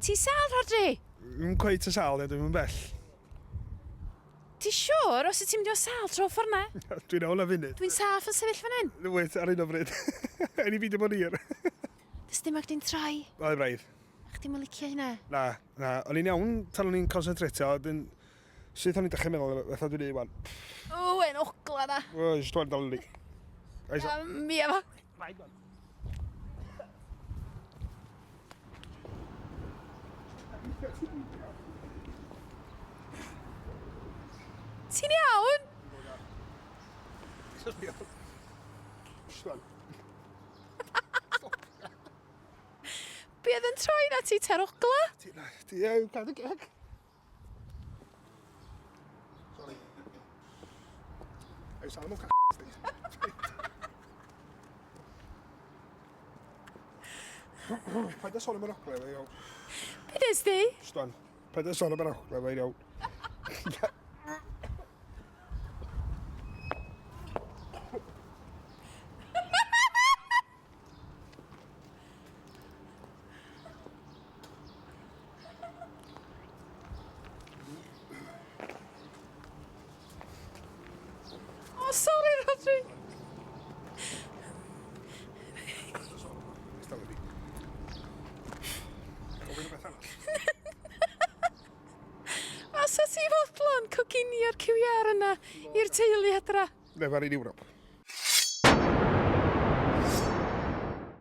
Ti'n sâl, Rhodri? Ddim cweit yn sâl, ne, dwi'm yn bell. Ti siwr? Os wyt ti'n mynd i fod sâl tro ffordd na? Dwi'n iawn am funud. Dwi'n saff yn sefyll fan hyn. Wyt, ar hyn o bryd. Rhaid i beidio bod yn hir. Does dim ag di'n troi. Oedd braidd. Chdi'm yn licio hynna? Na, na. O'n i'n iawn tan o'n i'n concentratio, wedyn syth o'n i'n dechrau meddwl fatha dwi'n neud wan. O, yn ogla na. O, jyst wan dal ni. Mi efo. Ti'n iawn? Be oedd yn troi na ti ter ogla? Ti, ti, ie, gad y geg. Sorry. Ei, sal am c***. Paid â sôn am yr ogla, fe iawn. Be ddes di? Stan. Paid â sôn am yr ogla, fe iawn. O, sori, Rhodri. A sa ti fodlon coginio'r cyw iâr yna i'r teulu adra? Never in Europe.